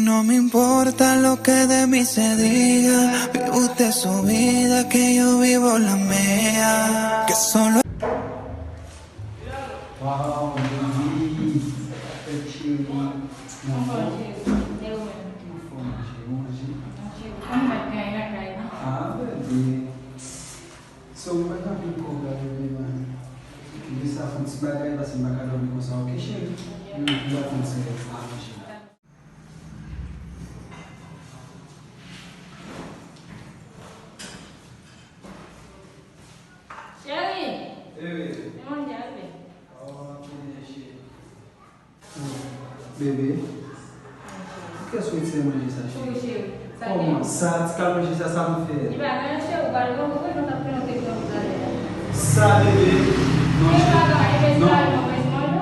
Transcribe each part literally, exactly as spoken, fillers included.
No me importa lo que de mí se diga, vive usted su vida, que yo vivo la mía. Que solo Wow, baby. Sa fè cheri. Anfòm, cheri. E ou menm? Anfòm, cheri. Ou manje? Manje. Ou konn mwen t gen lakay, non? Ah, bebe. So, mwen pa gen anpil kòb la, bebe, man. M bezwen sa fè yon ti bagay, paske m pa ka dòmi konsa, oke, cheri? Oke. M ap fè yon ti bagay pou manje la. Cheri! Wi, bebe. Men manje a, bebe. Oh, bebe, cheri. Bebe, kiyès ou retire manje sa, cheri? Wi, cheri. Sa kòman gen? Sa, ti kal manje sa, sa pou fè? Li pa gen, cheri, ou pral gen, ou pral gen, ou t ap fè yon te pran pou talè a. Sa, bebe? Non, cheri. Non.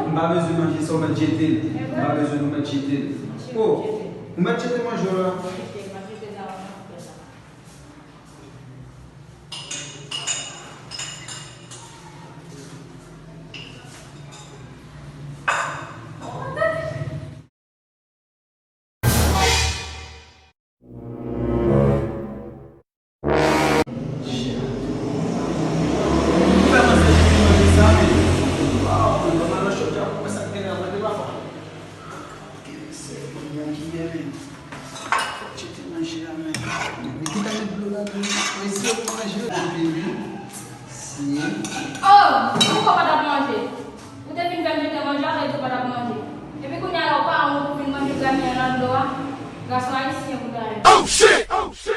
M pa bezwen manje sa, ou mèt jete l. M pa bezwen, ou mèt jete l. Oh, ou mèt jete manje w la. Wi, cheri, m ap jete sa, m ap fè sa. Fòk tcheke manje a, men. Men ki kalite dlo ladan? Mwen se pou manje, bebe. Si. Oh, poukò w pa t ap manje? Ou te fin fè m jete manje a, sa vle di w pa t ap manje. Epi kounye a la, ou pa wont pou fin manje granmè an nan dlo a? Gason ayisyen pou ta ye. Oh, shit!